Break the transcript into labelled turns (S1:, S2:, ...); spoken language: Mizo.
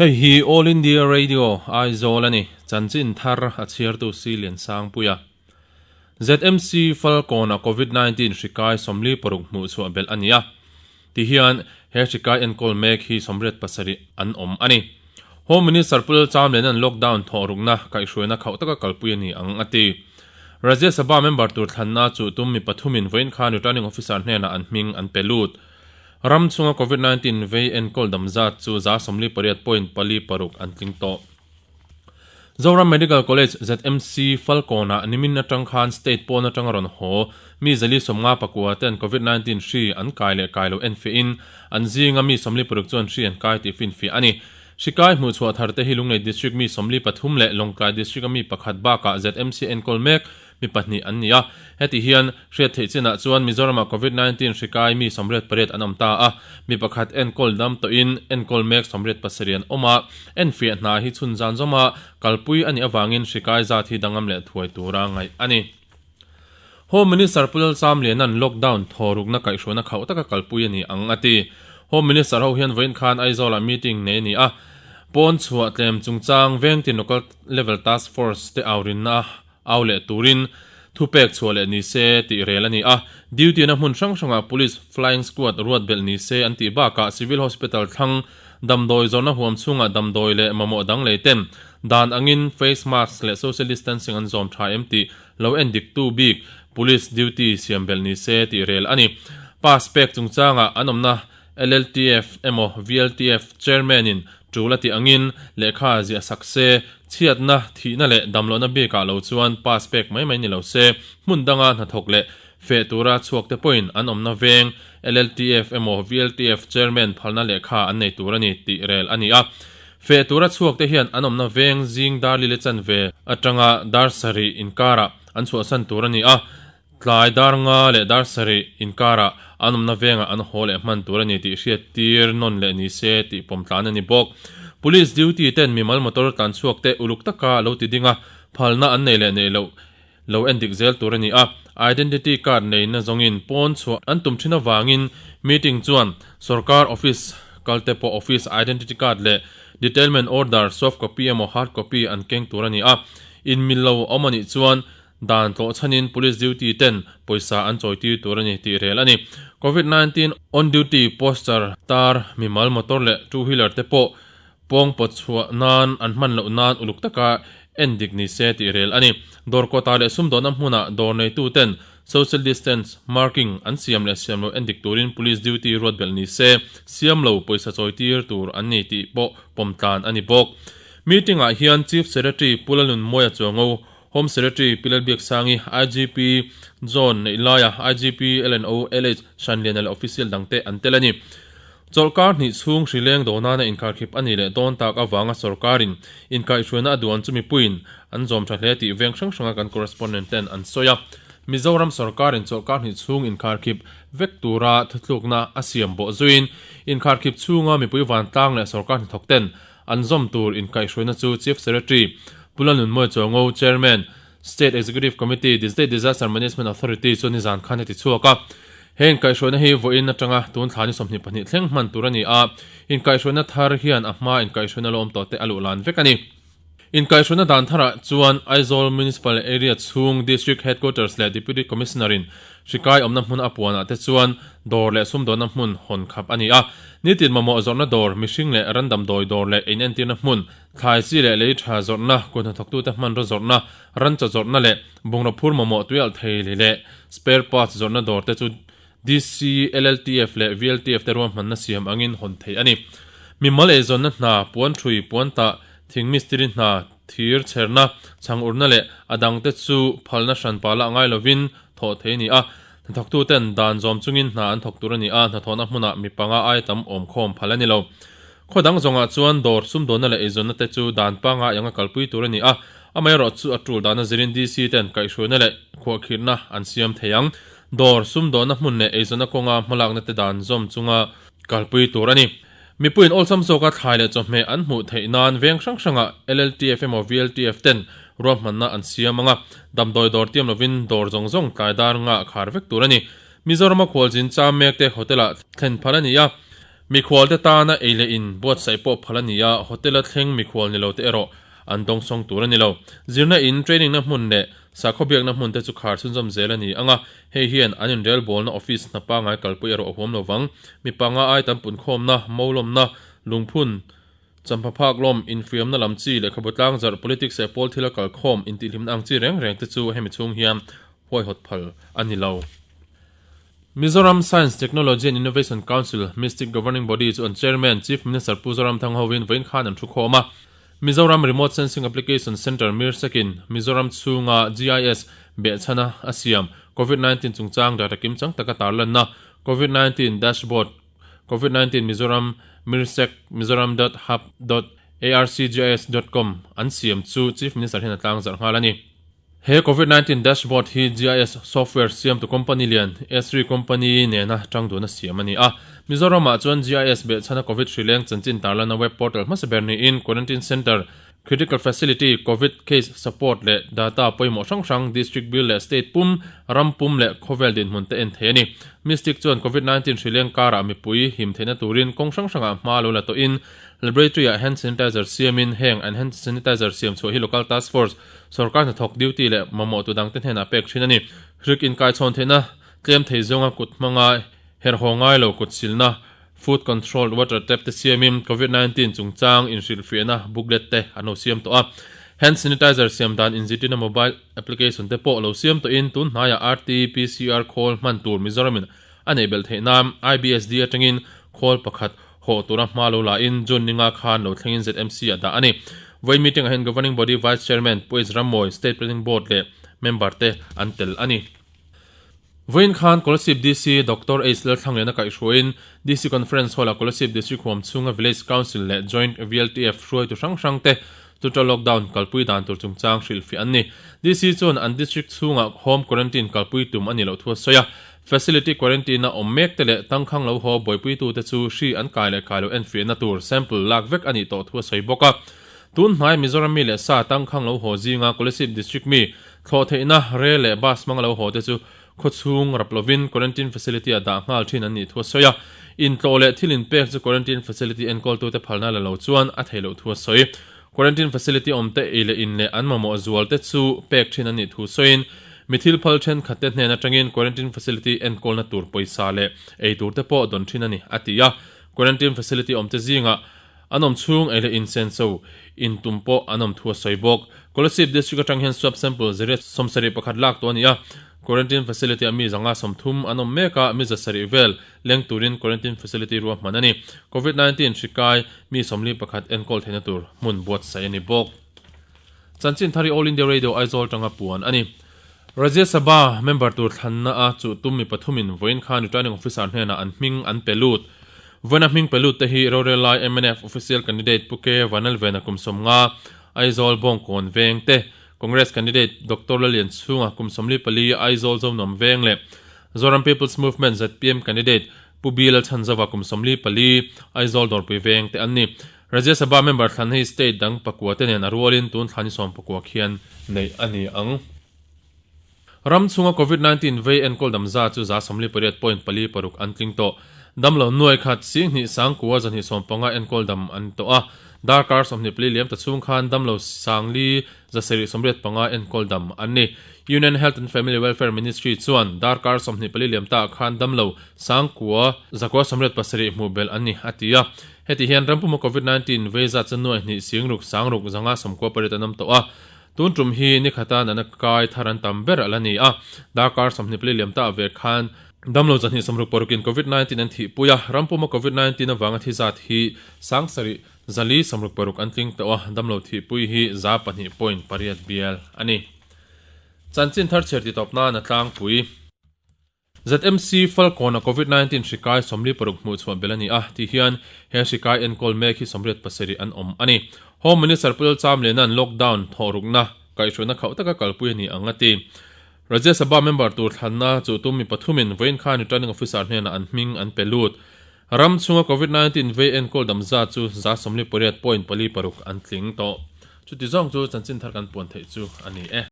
S1: Hei hi All India Radio, Aizawl a ni. Chanchin thar a chhiartu Si Liansangpuia. ZMC Falkawn-a Covid 19 hri kai 46 hmuh chhuah belh a ni a. Tihian he hri kai enkawl mek hi 87 an awm a ni. Home Minister Pu Lalchamliana'n lockdown thawhrukna kaihhruaina khauh taka kalpui a ni ang a ti. Rajya Sabha member tur thlanna chuh tum mi pathumin vawiin khan Returning Officer hnenah an hming an pe lut. Ram chhunga Covid 19 vei enkawl dam zat chu 48 point 4 6 an tling tawh. Zoram Medical College, ZMC, Falkawnah nimin atang khan state pawn atanga rawn haw mi 159 ten Covid 19 hri an kai leh kai lo enfiahin an zinga mi 46 chuan hri an kai tih finfiah a ni. Hri kai hmuhchhuah thar te hi Lunglei District mi 43 leh Lawngtlai District a mi pakhat bakah ZMC enkawl mek mi pahnih an ni a. Heti hian hriat theih chinah chuan Mizoramah Covid 19 hri kai mi 88 an awm ta a, mi pakhat enkawl dam tawhin enkawl mek 87 an awm a, enfiah hna hi chhun zan zawma kalpui a nih avangin hri kai zat hi dangam leh thuai tura ngaih a ni. Home Minister Pu Lalchamliana'n lockdown thawrukna kaihhruaina khauh taka kalpui a ni ang a ti. Home Minister ho hian vawiin khan Aizawlah meeting nei a ni a, pawn chhuah tlem chungchang vengtin local level task force te aurinna Au leh turin thupek chhuah leh ni se tih rel a ni a, duty na hmun hrang hrangah Police Flying Squad ruat belh ni se an tih bakah Civil Hospital thlang damdawi zawrhna huam chhungah damdawi leh mamawh dang lei ten dan angin face mask leh social distancing an zawm tha em tih lo en diktu bik Police duty siam belh ni se tih rel a ni. Pass pek chungchangah an awmna LLTF emaw VLTF Chairman in tul a tih angin lehkha ziah sak se, chhiatna, thihna leh damlohna bikah lo chuan pass pek mai mai ni lo se, hmun danga hnathawk leh feh tura chhuak te pawhin an awmna veng LLTF emaw VLTF Chairman phalna lehkha an nei tur a ni tih rel a ni a. Feh tura chhuak te hian an awmna veng zing dar li le chanve atanga dar sarih inkarah an chhuahsan tur a ni a. Tlai dar nga leh dar sarih inkarah an awmna vengah an haw leh hman tur a ni tih hriat tir nawn leh ni se tih pawm tlan a ni bawk. Police duty ten mimal motor tlan chhuak te uluk taka lo ti ding a, phalna an nei leh neih loh lo en dik zel tur a ni a. Identity card neihna zawngin pawn chhuah an tum thin avangin meeting chuan sorkar office kal te pawh office identity card leh detailment order soft copy emaw hard copy an keng tur a ni a. Inmil lo awm a nih chuan Dan tlawh chhanin Police duty ten pawisa an chawitir tur a ni tih rel a ni. Covid 19 on duty poster tar mimal motor leh two wheeler te pawh pawng pawt chhuah nan an hman loh nan uluk taka en dik ni se tih rel a ni. Dawr kawtah leh sumdawnna hmunah dawr neitu ten social distance marking an siam leh siam loh en dik turin Police duty ruat belh ni se siam lo pawisa chawitir tur an ni tih pawh pawm tlan a ni bawk. Meeting ah hian Chief Secretary Pu Lalnunmawia Chuango Home Secretary Pi Lalbiaksangi, IGP John Neihlaia, IGP LNO LH Hranliana leh official dangte an tel a ni. Chawlhkar hnih chhung hri leng dawnana inkharkhip a nih leh dawn tak avanga sorkarin inkaihhruaina a duan chu mipuiin an zawm tha hle tih veng hrang hranga kan correspondent ten an sawi a. Mizoram sorkarin chawlhkar hnih chhung inkharkhip vek tura thuthlukna a siam bawh zuiin inkharkhip chhunga mipui vantlang leh sorkar hnathawk ten An zawm tur inkaihhruaina chu Chief Secretary Pu Lalnunmawi Chuango, Chairman, State Executive Committee, The State Disaster Management Authority chu nizan khan a ti chhuak a. He inkaihhruaina hi vawiin atanga tun thla ni 22 thleng hman tur a ni a, inkaihhruaina thar hian a hmaa inkaihhruaina lo awm tawh te a luh lan vek a ni. Inkaihhruaina dan tharah chuan Aizawl Municipal Area chhung District Headquarters leh Deputy Commissioner-in hri kai awmna hmun a puanah te chuan dawr leh sumdawnna hmun hawn khap a ni a. Nitin mamawh zawrhna dawr, mihring leh ran damdawi dawr leh inentirna hmun, thlai chi leh lei tha zawrhna, kut hnathawktute hmanraw zawrhna, ran chaw zawrhna leh bungraw phur mamawh tuialh thei leh spare parts zawrhna dawr te chu DC, LLTF leh VLTF te ruahmanna siam angin hawn theih a ni. Mimal eizawnna hna, puan hrui, puan tah, thing mistiri hna, thir chherna, chhang urna leh a dangte chu phalna hranpa lah ngai lovin thawh theih a ni a. Hnathawktuten dan zawm chungin hna an thawk tur a ni a, hnathawhna hmunah mi panga ai tam awm khawm phal a ni lo. Khaw dang zawngah chuan dawr, sumdawnna leh eizawnna te chu dan pangai anga kalpui tur a ni a, amaherawh chu a tul dana zirin DC ten kaihhruaina leh khuahkhirhna an siam thei ang. Dawr, sumdawnna hmun leh eizawnna kawnga hmalakna te dan zawm chunga kalpui tur a ni. Mipuiin awlsam zawka thlai leh chawhmeh an hmuh theih nan veng hrang hrangah LLTF emaw VLTF ten ruahmanna an siam ang a, damdawi dawr tiam lovin dawr zawng zawng tlai dar nga khar vek tur a ni. Mizorama khualzin cham mek te hotel-ah thlen phal a ni a. Mikhualte tana ei leh in buatsaih pawh phal a ni a, hotel-a thleng mikhual ni lote erawh an dawngsawng tur a ni lo. Zirna in, training-na hmun leh sakhaw biakna hmun te chu khar chhunzawm zel a ni ang a, hei hian an inrelbawlna office hna pangngai kalpui erawh a huam lo vang. Mi panga ai tam punkhawmna, molawmna, lungphun, champha phak lawm, infiamna lam chi, lehkhabu tlangzarh, politics leh pawl thila kalkhawm, intihhlimna ang chi reng reng te chu hemi chhung hian huaihawt phal a ni lo. Mizoram Science, Technology and Innovation Council, MISTIC Governing Body chu an Chairman, Chief Minister Pu Zoramthang hovin vawiin khan an thukhawm a. Mizoram Remote Sensing Application Centre, MIRSAC in Mizoram chhunga GIS behchhana a siam Covid 19 chungchang data kimchang taka tarlanna Covid 19 Dashboard Covid 19 Mizoram MIRSAC Mizoram dot hub dot arcgis dot com an siam chu Chief Minister hian a tlangzarh nghal a ni. He Covid 19 Dashboard hi GIS software siamtu company lian Esri company nena tangduna siam a ni a. Mizoramah chuan GIS behchhana Covid hrileng chanchin tarlana web portal hmasa ber niin Quarantine Centre, Critical Facility, Covid Case Support leh data pawimawh hrang hrang District bil leh State pum, ram pum leh khawvel dinhmun te en thei a ni. Mystic chuan Covid 19 hrileng karah mipui him theihna turin kawng hrang hrangah hma lo la tawhin Laboratory-ah hand sanitizer siamin heng an hand sanitizer siam chhuah hi Local Task Force Sorkar hnathawk duty leh mamawh tu dangte hnenah pek thin a ni. Hrik inkaichhawn theihna tlem thei zawnga kut hmanga herhaw ngai lo kut silna, food controlled water tap te siamin Covid 19 chungchang inhrilhfiahna booklet te an lo siam tawh a. Hand sanitizer siam dan inzirtirna mobile application te pawh lo siam tawhin tun hnaiah RT-PCR khawl hman tur Mizoramin a neih belh theih nan IBSD atangin khawl pakhat Haw tura hma lo la in June ninga khan lo thlengin ZMC a dah a ni. Vawiin meeting ah hian Governing Body Vice Chairman Pu H Rammawi, State Planning Board leh member te an tel a ni. Vawiin khan Kolasib DC Doctor H Lalthlangliana kaihhruaiin DC Conference Hall ah Kolasib District huam chhunga Village Council leh Joint VLTF hruaitu hrang hrang te Total Lockdown kalpui dan tur chungchang hrilhfiah an ni. DC chuan an district chhungah Home Quarantine kalpui tum a nih loh thu a sawi a. Facility quarantine a awm mek te leh tangkhang lo haw buaipuitute chu hri an kai leh kai lo enfiahna tur sample lak vek a nih tawh thu a sawi bawk a. Tun hnai Mizoram mi leh sa tangkhang lo haw zinga Kolasib District mi thlawh theihna rel leh bus hmanga lo haw te chu khawchhung rap lovin quarantine facility ah dah nghal thin an nih thu a sawi a. Intlawh leh thil inpek chu quarantine facility enkawltute phalna la lo chuan a theih loh thu a sawi. Quarantine facility awmte ei leh in leh an mamawh zualte chu pek thin an nih thu sawiin mi thil phal thenkhatte hnen atangin quarantine facility enkawlna tur pawisa leh ei turte pawh dawn thin a ni, a ti a. Quarantine facility awmte zingah an awm chhung ei leh in senso in tum pawh an awm thu a sawi bawk. Kolasib District atang hian swab sample zariat 71 lak tawh a ni a, quarantine facility-ah mi 130 an awm mek a, mi 700 vel Leng turin quarantine facility ruahman a ni. Covid 19 hri kai mi 41 enkawl theihna tur hmun buatsaih a ni bawk. Chanchin thar hi All India Radio Aizawl tanga puan a ni. Rajya Sabha member tur thlanna a chuh tum mi pathumin vawiin khan returning officer hnenah an hming an pe lut. Vawiina hming pe lut te hi rorel lai mnf official candidate Pu K Vanlalvena kum 50, Aizawl Bawngkawn veng te, Congress candidate Doctor Lalianchhunga kum 44, Aizawl Zonuam veng leh Zoram People's Movement, zpm, candidate Pu B Lalchhanzova kum 44, Aizawl Dawrpui veng te an ni. Rajya Sabha member thlan hi state dang pakua te nen a rualin tun thlan hi sawmpakua khian neih a ni ang. Ram chhunga Covid 19 vei enkawl dam za chu 48 point pali paruk an tling tawh. Damlo nuai khat 10,000 sangkua 215 enkawl dam an tawh a. Darkar 24 liam ta chhung khan damlo sangli 785 enkawl dam an ni. Union Health and Family Welfare Ministry chuan darkar 24 liam ta khan damlo sangkua 987 hmuh belh an ni, a ti a. Heti hian rampuma Covid 19 vei zat chu nuai hnih sing ruk sang ruk 598 an awm tawh a. Tun tum hi ni khata nana kai thar an tam ber a la ni a. Darkar 24 liam ta ve khan damlo 266 in Covid 19 an thihpui a. Rampuma Covid 19 avanga thi zat hi 7 460 an tling tawh a, damlo thihpui hi 2 point pariat bial a ni. Chanchin thar chhiar titawp nan a tlangpui. ZMC Falkawn-a Covid 19 hri kai 46 hmuh chhuah belh a ni a, tih hian he hri kai enkawl mek hi 87 an awm a ni. Home Minister Pu Lalchamliana'n lockdown thawhrukna kaihhruaina khauh taka kalpui a ni ang a ti. Rajya Sabha member tur thlanna chu tum mi pathumin vawiin khan returning officer hnenah an hming an pe lut. Ram chhunga Covid 19 vei enkawl dam zat chu 48 point pali paruk an tling tawh. Chuti zawng chu chanchin thar kan puan theih chu a ni e.